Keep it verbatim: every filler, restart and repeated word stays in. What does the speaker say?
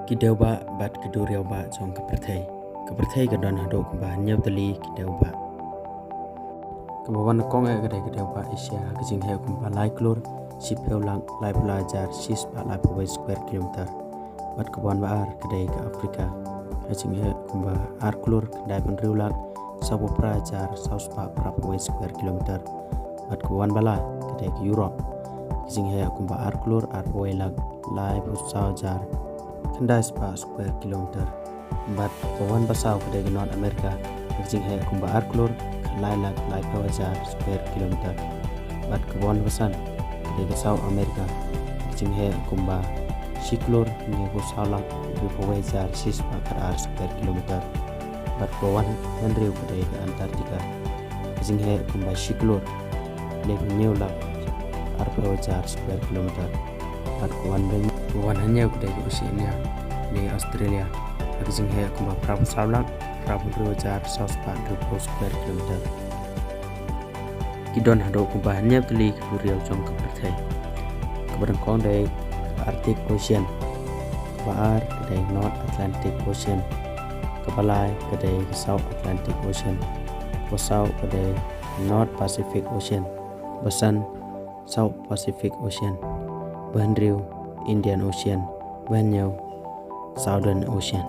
Ki dewbah bad ki duriaw bah jong ka pyrthei. Ka pyrthei ka don haduh kumba hynñiew tylli ki dewbah. Kaba wan kong eh ka dei ka dewbah Asia ha ka jingheh kumba lai klur shiphew lak laiphew lai hajar shispah laiphew wei square kilometer. Bad kaba wan ba ar ka dei ka Afrika ha ka jingheh kumba ar klur khyndai phew hynriew lak sawphew phra hajar sawspah phraphew wei square kilometer. Bad kaba wan ba lai ka dei ka Europe ha ka jingheh kumba ar klur arphew wei lak laiphew saw hajar khyndai spah square kilometer. Bad kaba wan ba saw ka dei ka North America ha ka jingheh kumba ar klur lai lak laiphew hajar square kilometer. Bad kaba wan ba san ka dei ka South America ha ka jingheh kumba shi klur hynñiewphew saw lak hynñiewphew wei hajar shispah khatar square kilometer. Bad kaba wan hynriew ka dei ka Antarctica ha ka jingheh kumba shi klur hynñiewphew hynñiew lak arphew hajar square kilometer. Bad kaba wan hynñiew ka dei ka Oceania ne Australia ha ka jingheh kumba phraphew saw lak phraphew hynriew hajar sawspah hynriewphew square kilometer. Ki don haduh kumba hynñiew tylli ki duriaw jong ka pyrthei. Kaba nyngkong dei ka Arctic Ocean. Kaba ar ka dei North Atlantic Ocean. Kaba lai ka dei ka South Atlantic Ocean. Kaba saw ka dei North Pacific Ocean. Ba san South Pacific Ocean. Ba hynriew Indian Ocean. Ba hynñiew Southern Ocean.